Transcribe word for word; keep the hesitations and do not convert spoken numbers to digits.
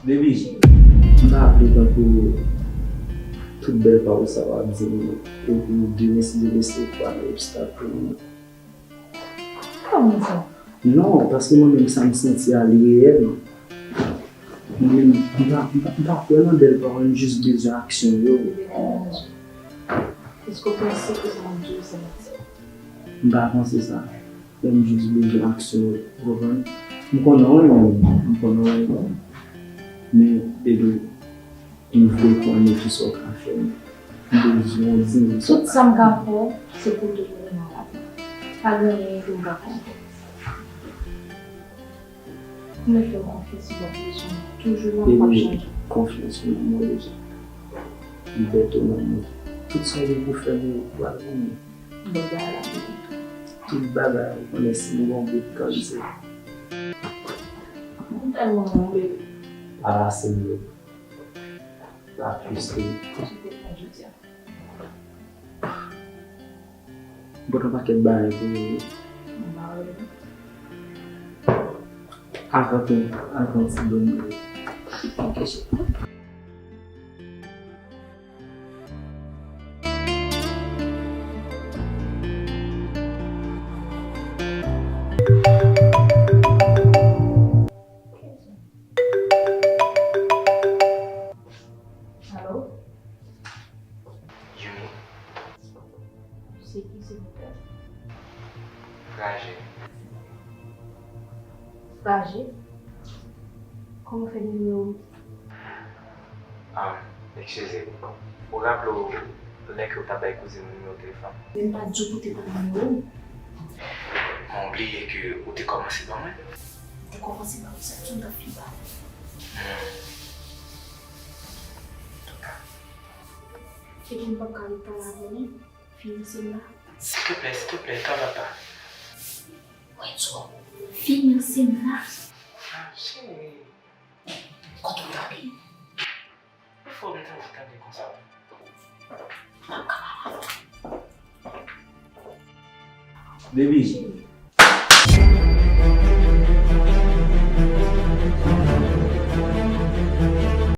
Baby, m pa vle tankou tout bèl pawòl sa w ap di m, epi demen si Dye vle se pou al obstak pou mwen. Kòman sa? Non, paske mwen menm sa m santi a li reyèl. Mwen menm, m pa, m pa, m pa kwè nan bèl pawòl, m jis bezwen aksyon yo. Èske w panse ke sa m ap di w se manti? M pa panse sa. Lè m jis bezwen aksyon, ou konprann? M konnen w renmen m, m konnen w renmen m. Men, baby, m vle konnen kisa w ka fè m. M bezwen w di m sa. Tout sa m ka fè w, se pou w toujou renmen m la. Pa gen anyen ke m pa ka fè. Ou mèt fè m konfyans si w ap bezwen m. Toujou la, m p ap chanje. Baby, konfyans ou nan mwen deja. Libète w nan mwen. Tout sa w gen pou fè m, ou pral pou mwen. Tout bagay la pou mwen. Tout bagay, ou konnen si m gon bout kòb se. M tèlman renmen w, baby. Pa pase m, baby. Pa plis ke. Kite m jodi a. M pote yon pakèt bagay pou ou. Avan tou, avan ti bon. Ok, cheri. Alo? Yumi. Se ki, silvouplè? Fraje. Fraje? Kòman w fè nimewo m? Ah, eskize. Ou raple w lè ke w t ap bay kouzin ou nimewo telefòn? Men m pa di w pou w te ban m nimewo m. Men w bliye ke ou te kòmanse ban mwen? M te kòmanse ba ou sa, ki m t ap fin ba ou? Hmm. Antouka. Epi m p ap ka ret pale avè w non. Fiyanse m la. Silteplè, silteplè, pa papa. Wè, Djo, fiyanse m la. Ah, cheri. Kote w tande? Ou fò m tande, tande konsa. M p ap ka pale avè w. Baby,